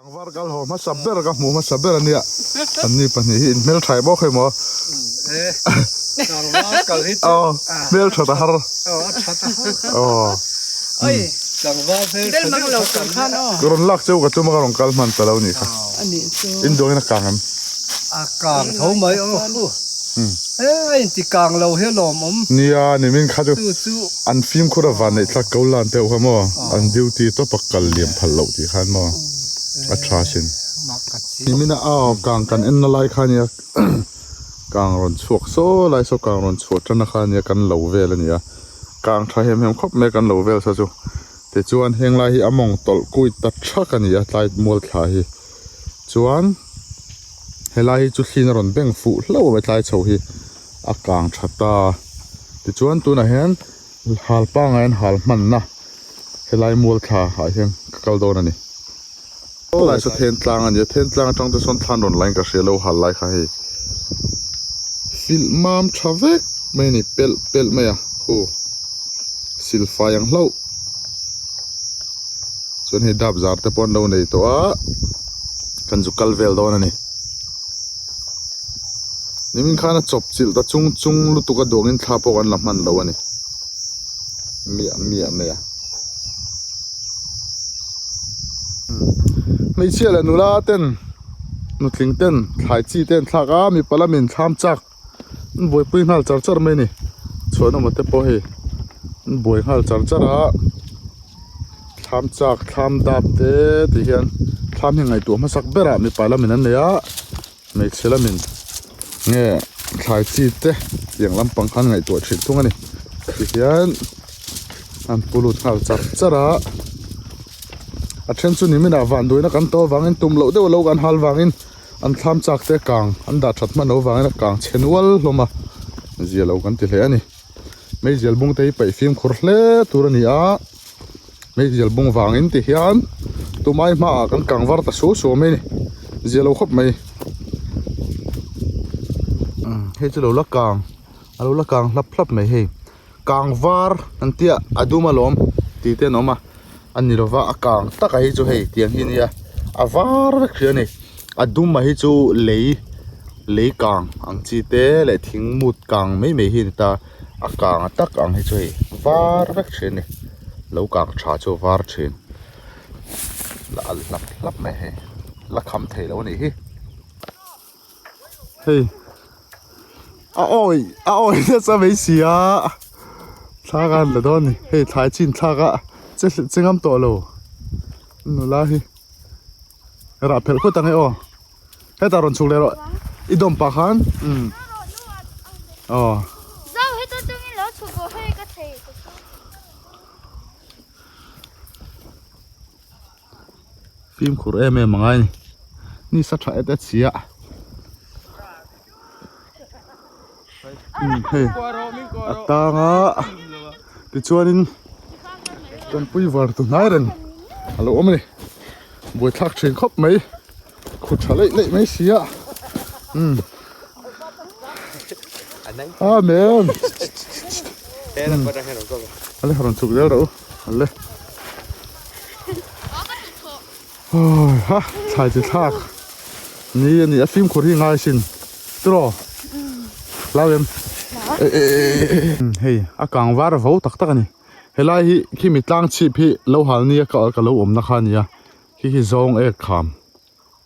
Tlangval kal haw hmasa ber ka hmuh hmasa ber ania anni pahnih hi inhmeltha bawk hei maw aw hmeltha ta har aw ka rawn lak cheu ka tum a ka rawn kal hman ta lo nih kha in duangin a kang em a kang tho mai aw e a inti kang lo hi a lawmawm nia nimin kha chu an fimkhur a van neih thlak ko lan deuh kha maw an duty tawp a kal liam phal loh tih khan maw a tha sin. Nimina aw kang kan en na lai kha nia kang rawn chhuak saw lai saw kang rawn chhuah tan na kha nia kan lo vel a ni a kang tha hem hem khawp mai kan lo vel sa chu tichuan heng lai hi a mawng tawlh kui ta thak a ni a tlai mual thla hi chuan helai hi chu thliin a rawn beng fuh hlauh a tlai chho hi a kang tha ta tichuan tunah hian hal pangai an hal hmanna helai mual thla ah hian ka kal dawn a ni. Aw lai saw then tlang a ni a then tlang atang te sawn thlan rawn la in ka hria lo hal lai kha hei filh mam tha vek mai a ni pelh pelh mai a khu silfai ang hlauh chuan hei dap zar te pawh an lo nei tawh a kan zu kal vel dawn a ni. Nimin khan a chawp chilh ta chung chung lutuk a duangin thla pawh kan la hman lo a ni miah miah mai a. Hmeichhia leh nula ten nutling ten thlai chi te an thlak a mipa lamin thlam chak an buaipui nghal char char mai a ni chhuanawma te pawh hei an buai nghal char char a thlam chak thlam dap te ti hian thlam hi ngaihtuah hmasak berah mipa lamin an nei a. Hmeichhe lamin nge thlai chi te tiang lampang khan ngaihtuah thin thung a ni tihian an pu lut nghal char char a a then chu nimin ah vanduaina kan tawh avangin tum loh deuh lo kan hal vangin an thlam chak te kang an dah that hman loh avangin a kang chhe nual hlawm a zia lo kan ti hle a ni meizial bung te hi paih fimkhur hle tur a ni a meizial bung vangin ti hian tumai hmaah kan kang var ta suau suau mai a ni zia lo khawp mai hei chu lo la kang a lo la kang hlap hlap mai hei kang var an tia a dum alawm tih te an awm a a ni lova a kang tak a hi chu hei tiang hi ania a var vek hrih a ni a dum a hi chu lei lei kang ang chi te leh thing mut kang mai mai hi a ni ta a kang a tak ang hi chu hei var vek thin a ni lo kang tha chu a var thin la alh hlap hlap mai hei la kham thei lo a nih hi hei a awi a awi nasa mai si a thla ka han la dawn a ni hei thlai chin thlak a che che ngam tawh lo nula hi rah phelh khawt ang e aw. Hetah rawn chhuk leh rawh i dawm pah khan umm aw. Zau heta tangin lo chhuk rawh hei ka thei ka chu. Fimkhur em em angai ni ni sa tha et et si a umm hei a tang a tichuanin tanpui var tu hnai reng a lo awm a ni buaithlak thin khawp mai. Khu tha leih leih mai si a umm Amen Ale rawn chhuk zel rawh u ale ha thlai chi thlak ni a ni a fimkhur hi ngai sin tiraw hlau em hei a kang var vo tak tak a ni helai hi khimi tlang chhip hi lo hal nia ka lo awmna kha a ni a. Khi hi zawng ek kham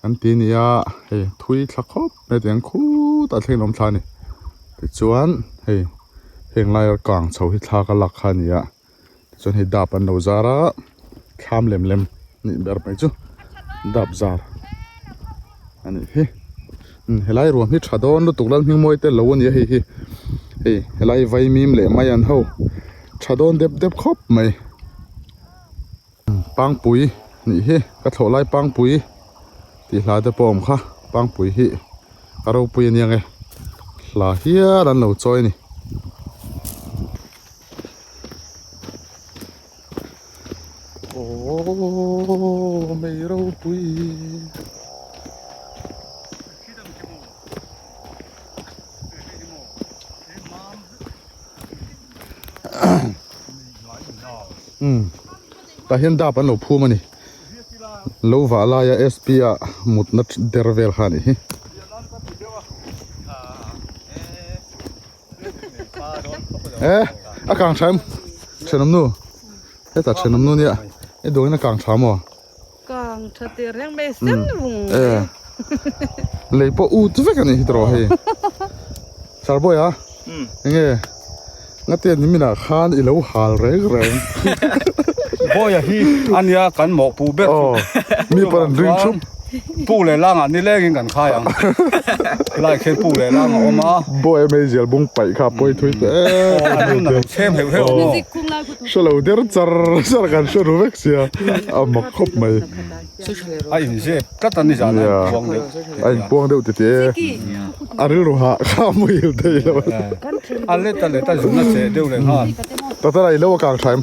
an ti nia hei thui thla khawp mai tiang khutah thleng awm thla a ni tichuan hei heng laia kang chho hi thla ka lak kha a ni a tichuan hei dap an lo zar a thlam lem lem nih ber mai chu dap zar a nih hi helai ruam hi tha dawn lutuk Lalhmingmawi te lo a ni a hei hi hei helai vaimim leh mai an ho tha dawn dep dep khawp mai. Pangpui nih hi ka thlawh lai pangpui tih hla te pawh a awm kha pangpui hi a ropui a niang e hla hial an lo chawi a ni. Aww mei ropui. Umm tah hian dap an lo phum a ni. Lo vah laia SP a mutna der vel kha a nih hi. E a kang tha em thenawm nu hetah thenawm nu nia i duangin a kang tha maw? Kang tha teh reng mai sen vung e lei pawh ut vek a nih hi tawh hei Sarbawi a enge ngatian ni minah khan i lo hal reng reng Bawia hi ania kan mawhpuh ber chu mi pawn an ring thup Pu leh langah nilengin kan khai ang helai khian pu leh lang a awm a Bawia meizial bung paih kha pawi thui teh aw an nun a lo chhem heuh heuh maw Hre lo der char char kan hre ru vek sia a mak khawp mai. A inzep tlat a ni zan a inpuang deuh. A inpuang deuh titi e. A rilru hah kha a muhil thei lo. A let a let a zun a cheh deuh leh nghal. Tata i lo a kang tha em?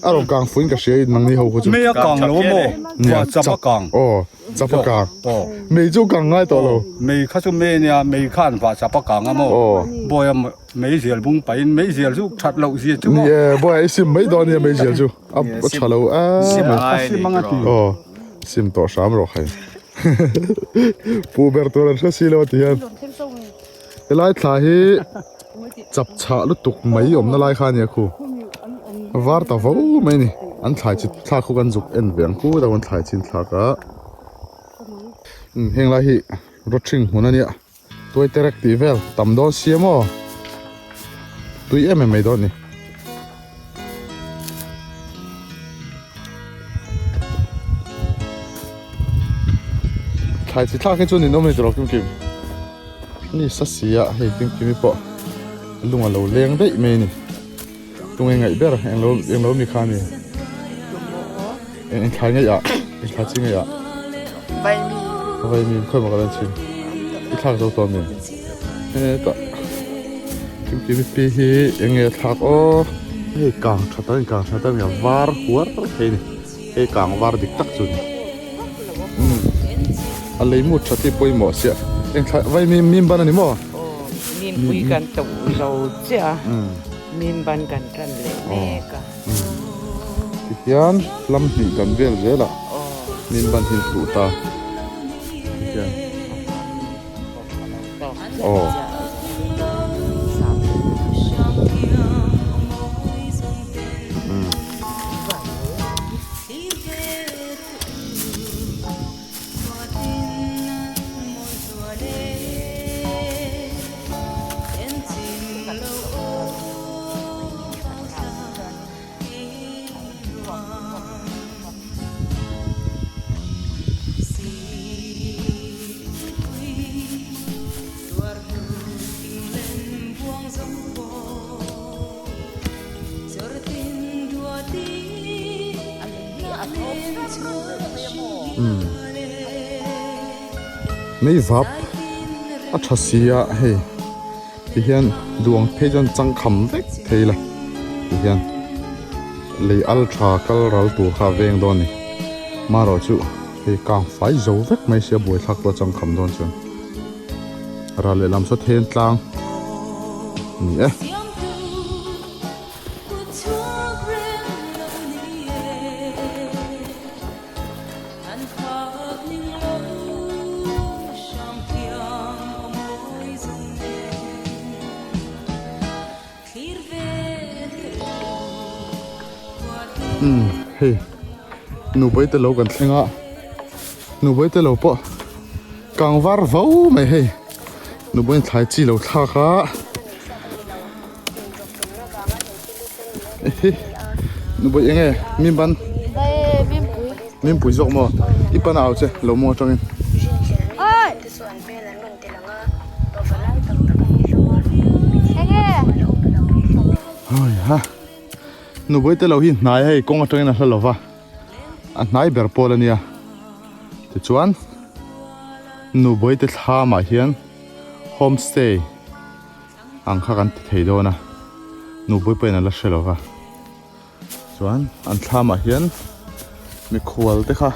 A rawn kang fuin ka hria in nangni ho khu chu. Mei a kang lo a maw? Chua chap a kang. Aw. Chap a kang. Mei chu kang ngai tawh lo. Mei kha chu mei ania mei kha an vah chap a kang a maw? Bawi a Meizial bung pahin meizial chu that loh zia chu maw? Ni e, boy i sim mai dawn nia meizial chu a tha lo em mai. A sim anga ti. Aw, sim tawh hram rawh khai. Pu ber tur an hre si lo a ti hian. Helai thla hi chap chhah lutuk mai awmna lai kha ania khu. Var ta vo mai ni. An thlai chi thlak khu kan zuk en ve ang khu tak an thlai chin thlak a. Heng lai hi rawthring hmun ania. Tuai terek tih vel tam dawn sia maw tui em em mai dawn ni. Thlai chi thlak hi chu ninawm a ni tawh lo kim kim ni sa si a hei kim kimi pawh lung a lo leng daih mai a ni tunge ngaih ber englo englo mi kha a ni eng thlai ngaih ah eng thlai chi ngaih ah vaimim khawi maw ka lo en chhin i thlak zo tawh a mi hetah kim kimi pi hi eng nge a thlak aw hei kang tha tak a ni kang tha tak a ni a var huar thei a ni hei kang var dik tak chu a ni a lei mut tha hi pawimawh sia eng thlai vaimim mim ban a ni maw. Mimpui kan to zo chiah a, mim ban kan tan leh mek a. Tihian lam hnih kan vel zel a, mim ban hi hluh ta tihian aw. Mei vap a tha si a hei ti hian duang phei chuan changkham vek thei la ti hian lei al tha kal ral tur kha a veng dawn a ni marawh chu hei kang fai zo vek mai sia buaithlak pawh a changkham dawn chuan ral lehlam saw then tlang a ni e. Umm hei nubawi te lo kan thleng a nubawi te lo pawh kang var vo mai hei nubawi thlai chi lo thlak a. Nupui eng nge min ban min pui zawk maw i pan au che lo maw atangin hei ha nupui te lo hi hnai hei kawng atangin a hla lova a hnai ber pawl ania tichuan nupui te thlamah hian homestay. Ang kha kan ti thei dawn a, nupui pawhin a la hre lo va, chuan an thlamah hian mikhual te kha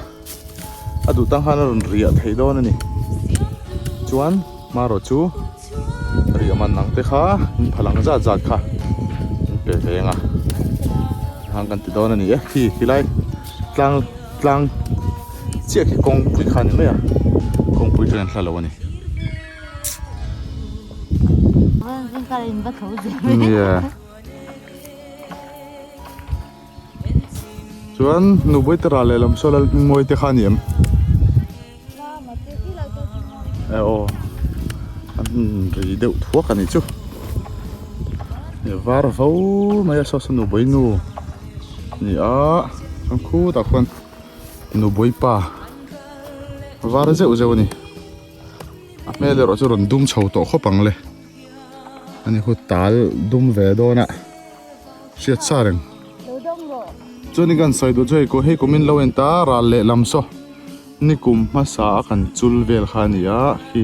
a duh tang khan a rawn riah thei dawn a ni, chuan hmarawh chu riah man ang te kha in phal ang zat zat kha in pe ve ang a, hang kan ti dawn a ni e, khi khilai tlang tlang. chiah khi kawngpui kha a ni mai a kawngpui chuan an hla lo a ni. Nia. Chuan Nubui te ral lehlam saw Lalhmingmawii te kha a ni em? E aw an ri deuh thuak a ni chu e var vo mai a saw saw nubui nu ni a chuan khutah khuan nubui pa var zeuh zeuh a ni a hmel erawh chu rawn dum chho tawh khawp ang le ani khu tal dum ve dawn a hriat sa reng. Chuanin kan sawi duh chu hei hei kumin lo en ta ral lehlam saw nikum hmasa a kan chul vel kha a ni a khi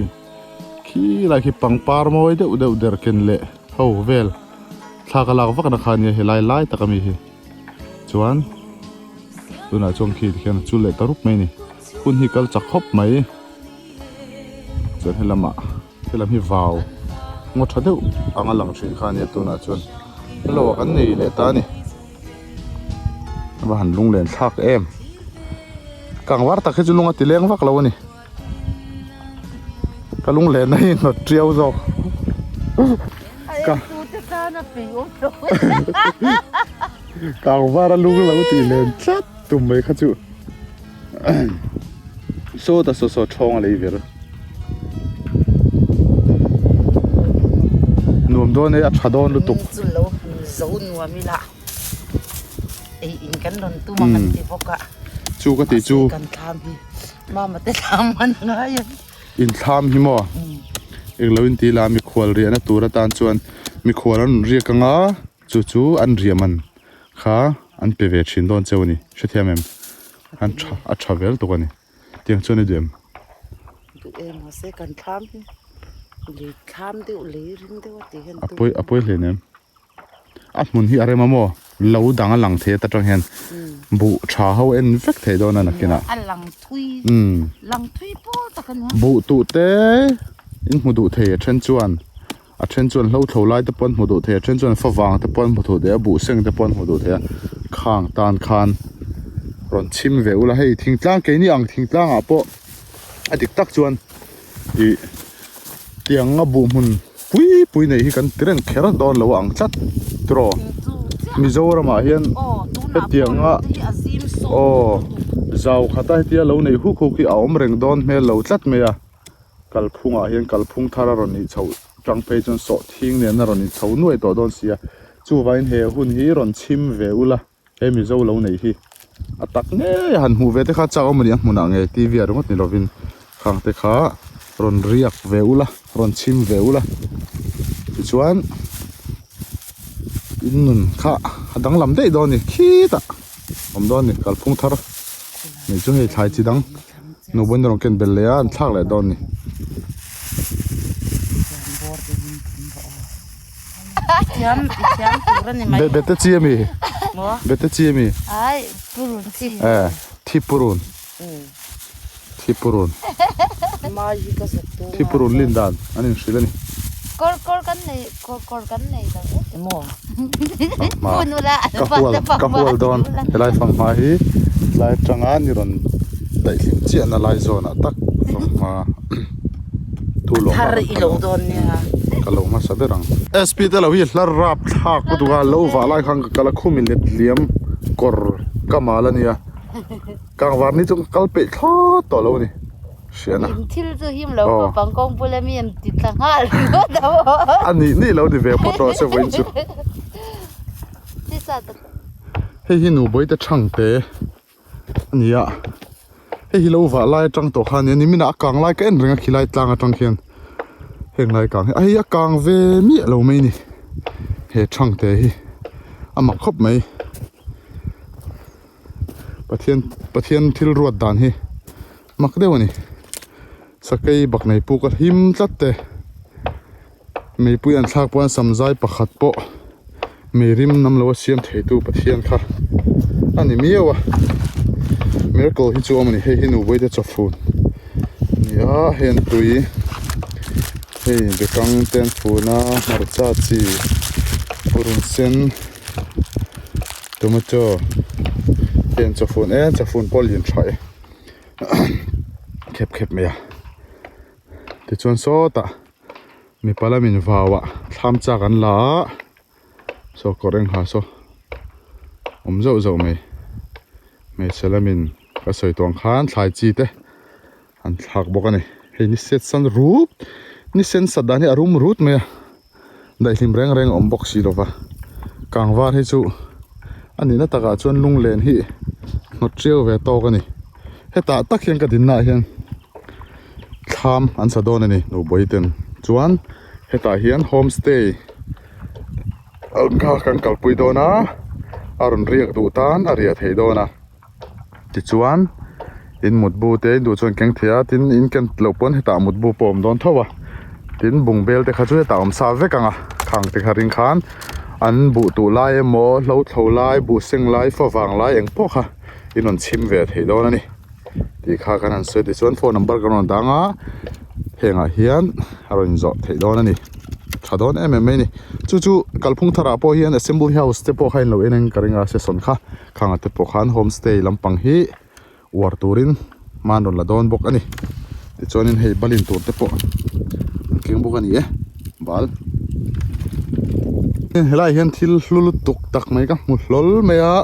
khi lai khi pangpar mawi deuh deuh der ken leh ho vel thla ka lak vak na kha a nia helai lai tak ami hi chuan tunah chuan khi tikhian a chul leh ta rup mai a ni hun hi kal chak khawp mai chuan helamah helam hi vau ngaw tha deuh anga lang thin kha a nia tunah chuan helo ah kan nei leh ta a ni. A va han lung len thlak em kang var tak hi chu lung a ti leng vak lo a ni ka lung len na hi hnawt tiau zawk ka kang var a lung lo tih len tlat tum mai kha chu sawta saw saw thawng a lei ver nuam dawn e a tha dawn lutuk Ei in kan rawn tum a kan ti bawk a. Chu ka tih chu. Kan thlam hi mama te thlam an ngai a. In thlam hi maw englo in ti la mikhual riahna tur atan chuan mikhual an rawn riak anga chu chu an riah man kha an pe ve thin dawn cheu a ni hrethiam em an tha a tha vel tuk a ni tiang chuan i duh em. Duh em mahse kan thlam hi lei thlam deuh lei ring deuh a tih hian a pawi a pawi hleinem. A hmun hi a rem a maw? Lo dang a lang thei ata tang hian buh tha ho en vek thei dawn a nakinah. A lang thui lang thui pawl tak a nia. Buh tuh te in hmu duh thei a then chuan a then chuan hlo thlo lai te pawh an hmu duh thei a then chuan favang te pawh an hmu duh thei a buh seng te pawh an hmu duh thei a khang tan khan rawn chhim ve ula hei thingtlang keini ang thingtlang ah pawh a dik tak chuan ih tiang a buh hmun. Pui pui neih hi kan ti reng kher dawn lo ang tlat tiraw Mizoram ah hian hetiang a aw zau khat a hetia lo neih huk huk hi a awm reng dawn hmel lo tlat mai a kalphung ah hian kalphung thar a rawn nih chhoh tang phei chuan sawhthing nen a rawn in chho nuai tawh dawn sia chuvangin he hun hi rawn chhim ve ula. He Mizo lo neih hi a tak ngei a han hmuh ve te kha chak awm a ni a hmunah nge TV ah ringawt ni lovin khang te kha rawn riak ve ula rawn chhim ve ula tichuan in nun kha a danglam daih dawn a ni khitah awm dawn a ni kalphung thar nih chu hei thlai chi dang nubawn rawn ken belh leh a an thlak leh dawn a ni. Bete chi ami? Bete chi ami? Ai, purun chi. Eh, thi purun. Thi purun. Thi purun lin dan an in hrilh ani. Kor kor kan nei kor kor kan nei lo e. Mo. Ka hual ka hual dawn helai fanghma hi tlai atanga ni rawn daihlim chiah na lai zawn ah tak fanghma. Thar i lo dawn nia. Ka lo hmasa ber ang. SP te lo hi hlar rap thlak lutuk a, lo vah lai khan ka kal a khumi let liam kawr ka mal a nia. Kangvar ni chu ka kal peih thlawt tawh lo a ni. Hriana. In thil chu him lo khawp ang kawng bula mi an ti thla nghal ringawt a maw. A nih nih lo ni ve phawt rawh se vawiin chu. Hei hi Nubawite Thangte. a ni a hei hi lo vah lai atang tawh khan nia nimin ah a kang lai ka en reng a khilai tlang atang khian heng lai kang hi a hei a kang ve miah lo mai a ni he thang te hi a mak khawp mai pathian pathian thil ruat dan hi mak deuh a ni sakei bak nei puk a him tlat te. Meipui an thlak pawh an samzai pakhat pawh mei rim nam lo a siam thei tu Pathian kha a ni miau a miracle hi chu a awm a ni hei hi nubuai te chawfun a ni a hei an tui hei bekang te an fun a hmarcha chi purun sen tomato hei an chawfun e chawfun pawh a lian tha e. Khep khep mai a tichuan sawtah mipa lamin vauah thlam chak an la a saw kawr eng ha saw awm zauh zauh mai hmeichhe lamin ka sawi tawh ang khan thlai chi te an thlak bawk a ni hei ni set san rup ni sen sat dan hi a rum rut mai a daihlim reng reng a awm bawk si lova kangvar hi chu a nihna takah chuan lunglen hi hnawt tiau ve tawk a ni hetah tak hian ka dinna ah hian thlam an sa dawn a ni nubawi ten chuan hetah hian homestay kha kan kalpui dawn a a rawn riak duh tan a riah theih dawn a. Tichuan in mutbu te in duh chuan keng thei a tin in ken loh pawn hetah mutbu pawh a awm dawn tho a tin bungbel te kha chu hetah a awm sa vek ang a khang te kha ring khan an buh tuh lai emaw hlo thlo lai buh seng lai fa vang lai eng pawh kha in rawn chhim ve thei dawn a ni tih kha kan han sawi tichuan phone number kan rawn dang a hengah hian a rawn zawh theih dawn a ni tha dawn em em mai a ni chu chu kalphung tharah pawh hian assembly house te pawh kha in lo en ang ka ring a session kha. Khanga te pawh khan homestay lampang hi uar turin hma an rawn la dawn bawk a ni tichuanin hei balin tur te pawh an keng bawk a ni e bal helaiah hian thil hlu lutuk tak mai ka hmu hlawl mai a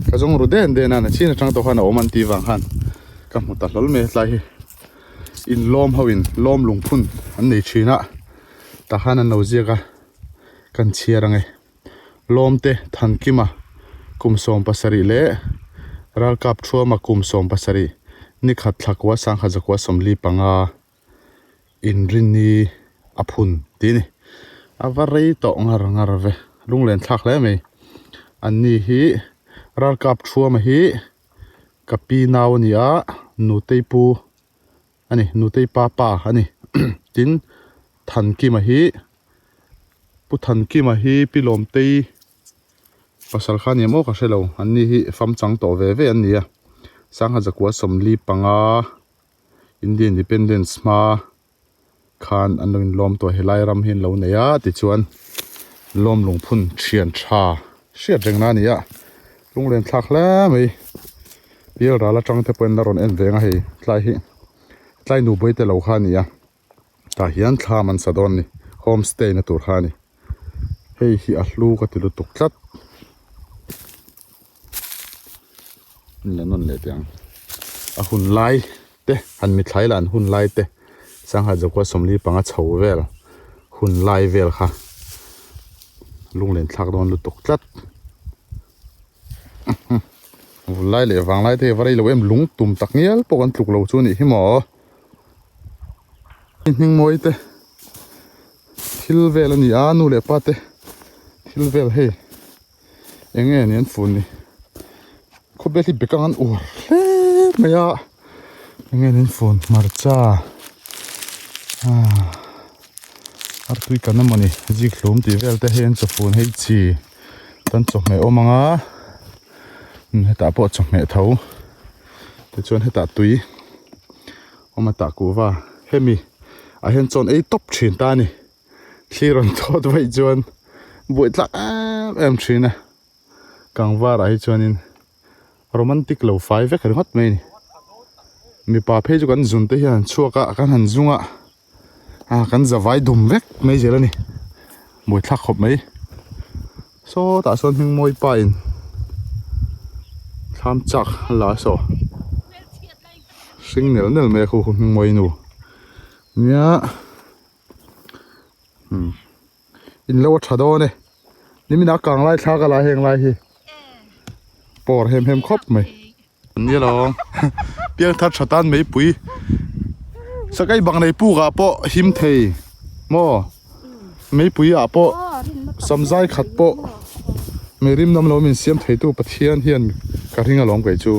ka zawng ru den den a nachin atang tawh khan a awm an tih vang khan ka hmu ta hlawl mai a tlai hi inlawm ho in lawm lungphun an nei thin a tah khan an lo ziak a kan chhiar ang e. Lawmte Thankima kum 70 leh Ralkap Thuama kum 70 nikhat thlakua sangha zakua 45 inrinni a phun tih a ni. A va rei tawh ngar ngar ve lunglen thlak hle mai. Anni hi Ralkap Thuama hi ka pi nau a ni a, Nutei pu a ni, Nutei pa pa a ni. Tin, Thankima hi Pu Thankima hi Pi Lawmtei pasal kha a ni em aw ka hre lo, an ni hi fam chang tawh ve ve an ni a, Sangha Zakua 45 India Independence hma khan an lo inlawm tawh a, helai ram hi an lo nei a tichuan lawm lungphun thian tha hriat reng na a ni a, lunglen thlak hle mai bial ral atang te pawhin la rawn en veng a hei tlai hi tlai nu bawi te lo kha a ni a. Tah hian thlam an sa dawn a ni homestay na tur kha a ni hei hi a hlu ka ti lutuk tlat la nawn leh teh ang a hun lai te han mithlai lah an hun lai te sangha zakua 45 chho vel hun lai vel kha lunglen thlak dawn lutuk tlat vun lai leh vang lai te hi a va rei lo em lung tum tak ngial pawh kan tluk lo chu a nih hi maw. Hming mawi te thil vel a ni a nu leh pa te thil vel hei eng nge ni an fun ni khawbel hi bek ang an uar hle mai a eng nge ni an fun hmarcha ah artui kan emaw ni zik hlum tih vel te hei an chawfun hei chi chuan chawhmeh awm ang a hetah pawh chawhmeh tho tichuan hetah tui. Awm a tah kuhva hemi ah hian chawn ei tawp thin ta a ni thli rawn thawt vaih chuan buai tlak em em thin a kangvar ah hi chuanin romantic lo fai vek ringawt mai a ni mipa phei chu kan zun te hian an chhuak a kan han zung a ah kan zavai dum vek mai zel a ni buai thlak khawp mai sawtah sawn hmingmawi pa in thlam chak a la a saw. Hring nel nel mai a khu khu hming mawi nu nia umm in lo a tha dawn e nimin a kang lai thlak a la heng lai hi pawr hem hem khawp mai nia lo piang thar tha tan mai pui sakai bang nei puk ah pawh him thei maw meipui ah pawh samzai khat pawh mi rim nawm lo min siam thei tu Pathian hian ka ring alawm kei chu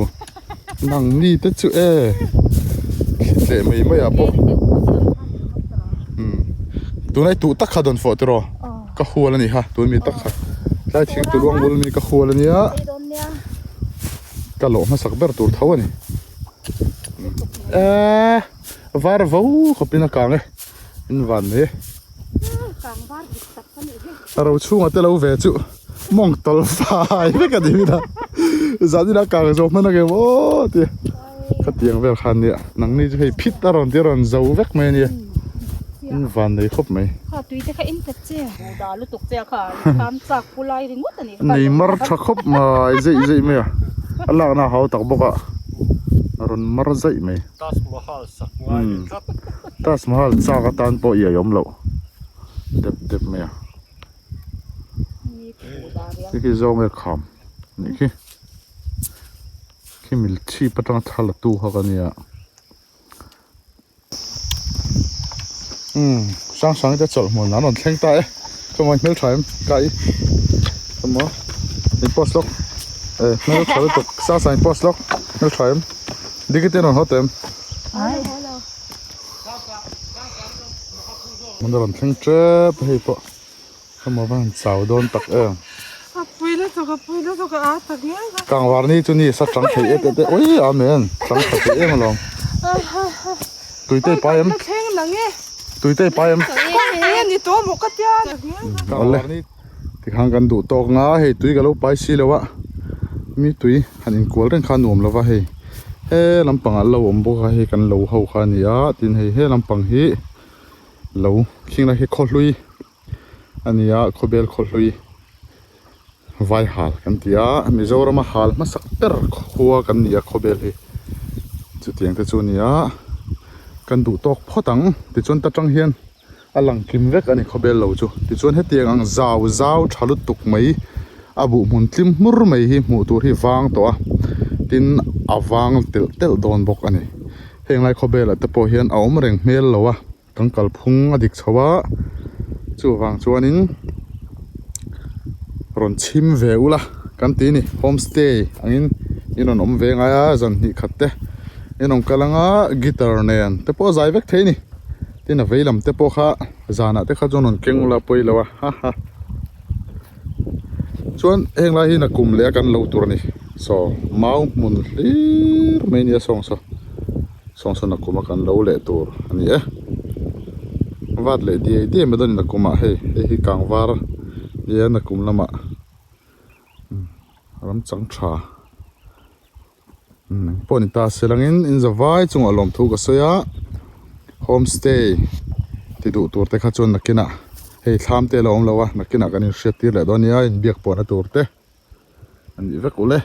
nang ni te chu e thli tleh mai mai ah pawh umm tunai tuh tak kha dawn fawh tiraw ka hual a ni kha tun mi tak kha tlai thing tu luang bul mi ka hual a nia ka lawh hmasak ber tur tho a ni eee var vo khawpin a kang e. In van mai e. A ro chhunga te lo ve chu mawng tawlh fai vek a ni min a. Zan ina kang zawh hman a ngem aw ti. Khatiang vel khan nia nangni chu hei phit a rawn ti a rawn zo vek mai ania in van nei khawp mai. Kha tui te kha in ta che. Buh lutuk che a kha kham chak pu lai ringawt a nih kha. Nei mar tha khawp mai zeih zeih mai a a lakna a hau tak bawk a a rawn mar zaih mai. Taj Mahal sak ngai ni tlat. Taj Mahal chak atan pawh i awm loh dep dep mai a. Khi khi zawng nge kham nih khi khi mil chhip atanga thla la tu kha ka nia umm sang sang te chawlh hmun an rawn thleng ta e chuan hmel tha em kai emaw in post lawk e hmel tha lutuk sang sang in post lawk hmel tha em dikite an rawn haw tawh em. Hmun a rawn thleng tep hei pawh hema va han chau dawn tak em. A pui lutuk a pui lutuk a a tak ngial a. Kangvar ni chu ni sa chang thei et et e ui amen chang tha thei em alawm. Tuite i pai em? Ka thleng nang e. Tuite i pai em? Enge ni tawh maw ka tia. Awle tikhan kan duh tawk nga hei tui ka lo pai si lo a mi tui han inkual reng kha nuam lova hei he lampangah lo awm bawk a hei kan lo ho kha a ni a tin hei he lampang hi lo khing lai hi khawhlui a ni a khawbel khawhlui vai hal kan ti a Mizorama hal hmasak ber khua kan ni a khawbel hi chutiang te chu a ni a kan duh tawk phawt ang tichuan ta tang hian. A lang kim vek a ni khawbel lo chu. Tichuan hetiang ang zau zau tha lutuk mai a buh hmun tlim hmur mai hi hmuh tur hi vang tawh a, tin a vang telh telh dawn bawk a ni. Heng lai khawbelah te pawh hian a awm reng hmel lo a, kan kalphung a dik chho a, chuvang chuanin rawn chhim ve ula kan ti a ni. Homestay angin in rawn awm ve ngai a, zan hnih khat te in rawn kal anga guitar nen te pawh a zai vek thei a ni. Tin a vei lam te pawh kha zanah te kha chuan rawn keng ula pawi lo a ha ha chuan heng lai hi nakum leh a kan lo tur a ni saw mau hmun hlir mai nia sawng saw sawng saw nakum a kan lo leh tur a ni e vat leh diai diai mai dawn a ni nakum ah hei hei hi kang var nia nakum lamah ram chang tha. Pawh ni ta se langin in za vai chungah lawmthu ka sawi a homestay ti duh tur te kha chuan nakinah hei thlam te a lo awm lo a nakinah kan inhriat tir leh dawn nia inbiak pawhna tur te a nih vek ulh e.